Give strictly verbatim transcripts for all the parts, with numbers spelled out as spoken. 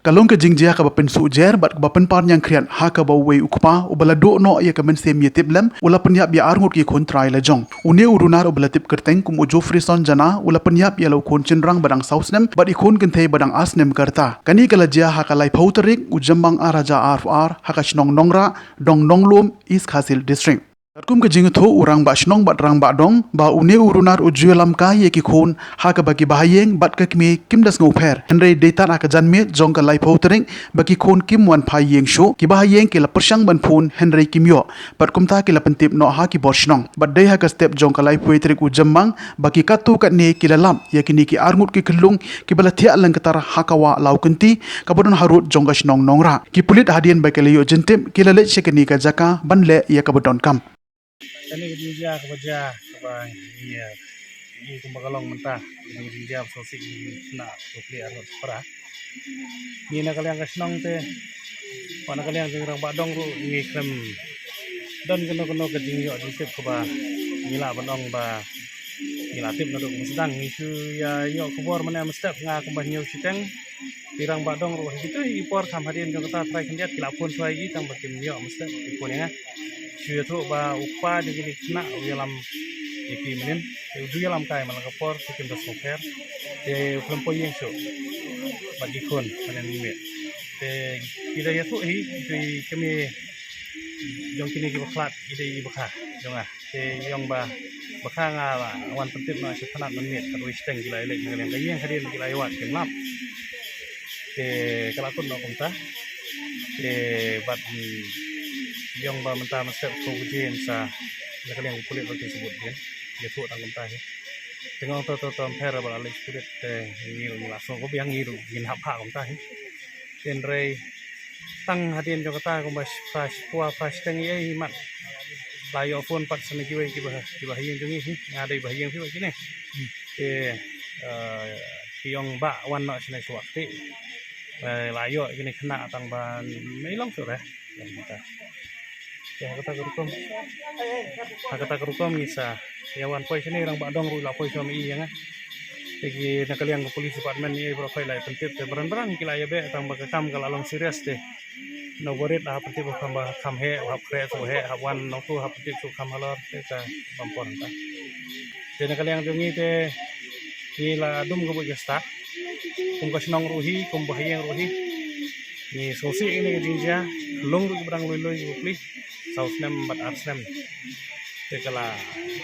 Ka long ka jingjia kaba pynsuh jer bad kaba pynpar ñiangkhriat ha kaba uwei u kpa uba la duh noh ïa ka mynsiem ïa tip lem u la pynïap ïa arngut ki khun trai la jong. Une u runar uba la tip kyrteng kum u Jofrison Jana u la pynïap ïa la u khun shynrang ba dang saw snem bad i khun kynthei ba dang ar snem ka rta. Kane ka la jia ha ka laiphew tarik u Jymmang ar hajar arphew ar ha ka shnong Nongrah, Dong Nonglum, East Khasi Hills District. Katkum ka jingïathuh u rangbah shnong bad rangbah dong ba une u runar u ju ïalam kai ïa ki khun ha kaba ki bahaïing bad ka kmie kim da sngewpher. Hynrei dei tad ha ka janmiet jong ka laiphew tarik ba ki khun kim wan phai ïing shuh, ki bahaïing ki la pyrshang ban phone hynrei kim ïoh. Bad kumta ki la pyntip noh ha ki bor shnong. Bad dei ha ka step jong ka laiphew tarik u Jymmang ba ki katto katne ki la lap ïa kine ki arngut ki khyllung kiba la thiah lyngktar ha ka wah Lawkynti kaba don harud jong ka shnong Nongrah. Ki pulit hadien ba ki la ïoh jingtip ki la leit sha kane ka jaka ban leh ïa kaba donkam. Kane ka jingjia kaba jia kaba ngi, ngi kumba ka long mynta, kane ka jingjia ba sngewsih ngi na ka pli arngut pra. Ngi na ka liang ka shnong te, na ka liang jong rangbah dong ruh ngi khlem don kano kano ka jingïoh jingtip kaba ngi lah ban ong ba ngi la tip naduh kaba sdang. Ngi shu ïa ïoh khubor mynne mynstep, nga kumba hynñiew shiteng. Ki rangbah dong ruh ha kito ki por kham hadien jong kata trai khyndiat ki la phone shuwa ïa ngi tang ba kim ïoh mynstep ki phone ïa nga. Shu ïathuh ba u kpa jong kine ki khynnah u ïalam ïa ki mynnin. Te u ju ïalam kai man la ka por te kim da sngewpher. Te u khlem poi ïing shuh bad ki khun mynnin mynmiet. Te ki da ïathuh hi ki kmie jong kine kiba khlad ki dei i bakha jong nga. Te i ong ba bakha nga la wan pyntip noh sha thanat mynmiet, katwei shiteng ki la ïaleit na ka liang ka ïing hadien ki la ïawad kim lap. Te ka la kut noh kumta. Te bad, mm, i ong ba mynta mynstep phew baje yn sa na ka liang ka pulit ba kin sbut ïa, ïathuh tang kumta hi. Te nga ong to to to ym pher ba la leit sha pulit te ngi ruh ngi la sngew khubiang, ngi ruh ngin hap phah kumta hi. Hynrei tang hadien jong kata kumba phra, phra, phra shiteng ïa hi mat la ïoh phone pat sha kiwei kiba, kiba ha ïing jong ngi hi. Nga dei ba ha ïing phi ba kine. Hmm. Te, eh, ki ong ba wan noh shane shuwa kti. Eh, la ïoh kine khynnah tang ba mei long shuh re. Te ha kata ka rukom, ha kata ka rukom ngi sa ïa wan poi shane, rangbah dong ruh la poi shuwa ma i ïa nga. Te ki na ka liang ka police department i ei baroh khoit la ïa pyntip te bran bran ki la ïa beh tang ba ka kam ka la long serious te. Na barit la hap pyntip kham ba kham heh, hap khreh shuh heh, hap wan nongtu hap pyntip shuh kham halor te ka bam por hangta. Te na ka liang jong ngi te ngi la dum ka buit ka stad. Kum ka shnong ruh hi, kum ba ha ïing ruh hi. Ngi sngewsih ïa kane ka jingjia, long ruh kiba dang lui lui kiba pli, saw snem bad ar snem. Te ka la,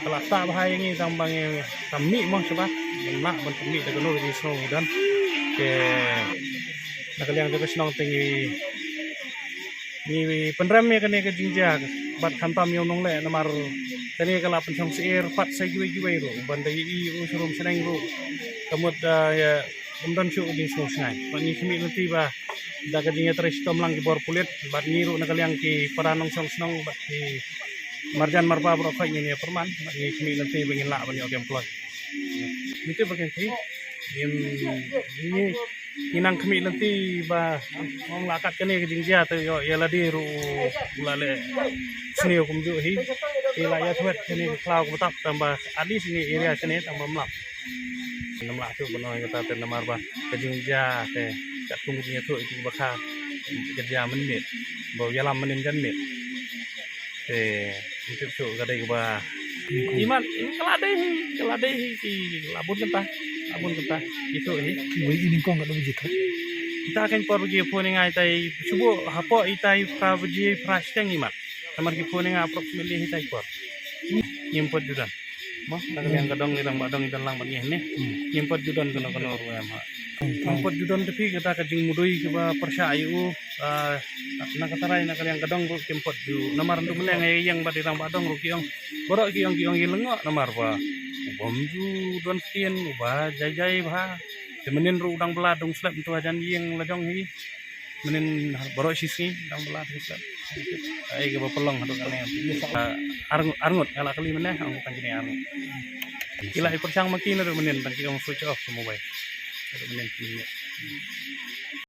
ka la ktah bha ïa ngi tang ba ngi kam mih mo shaba, ngim lah ban pynmih da kano ka jingsngew ngi don. Te na ka liang jong ka shnong te ngi, ngi pynrem ïa kane ka jingjia bad khamtam ïa u nongleh namar kane ka la pynshong syier pat sa kiwei kiwei ruh ban da ïohi ïa u sharum shneng ruh. Ka mut, ah, ïa, ym don shuh ka jingsngew shngaiñ. Bad ngi khmih lynti ba da ka jingïatrei shitom lang ki bor pulit bad ngi ruh na ka liang ki para nongshong shnong bad ki marjan marpa baroh khoit ngin ïa pyrman bad ngi khmih lynti ba ngin lah ban ïoh kem kloi. Ngi tip ba kem thei. Ngim, ngi, ngi nang khmih lynti ba ong la kat kane ka jingjia te ïoh ïa lade ruh u la leh sniew kumjuh hi. Te la ïa thwet kane ka khlaw kaba tap tang ba at least ine area kane tang ba mlap. Ngim lah shuh ban ong kata te namar ba ka jingjia te katkum ka jingïathuh ïa ki bakha ka jia mynmiet. Ba u ïalam mynnin janmiet. Te ngim tip shuh ka dei kaba. Imat, imat ka la dei hi, ka la dei hi ki la bun kynta, la bun kynta. Ithuh hi. Wei i nyngkong ka dei jit. Kita kan por baje phone ïa nga itai shuh hapoh itai phra baje phra shiteng imat. Namar ki phone ïa nga approximately itai por. Ngim pat ju don. Mo, na ka liang ka dong, i rangbah dong i don lang bad ngi hangne. Hmm. Ngim pat ju don kano kano ruh em ha. Hmm. Ngim pat ju don te phi kata ka jingmudui kiba pyrshah ïa u, ah, na ka tharai na ka liang ka dong ruh kim pat ju. Namar ndu mynne nga ïeng bad i rangbah dong ruh ki ong. Baroh ki ong, ki ong ïa lyngngoh namar ba u bym ju don ktien, uba jai jai bha. Te mynnin ruh u dang bylla dang slep ntu hajan ïing la jong hi. Mynnin baroh shisngi dang bylla dang slep. Ai kaba pynlong haduh kane. Ah, arngut, arngut nga la kylli mynne, arngut tang kine arngut. Ki la i pyrshang ma ki naduh mynnin tang ki ong switch off ka mobile. Haduh mynnin, mynnin.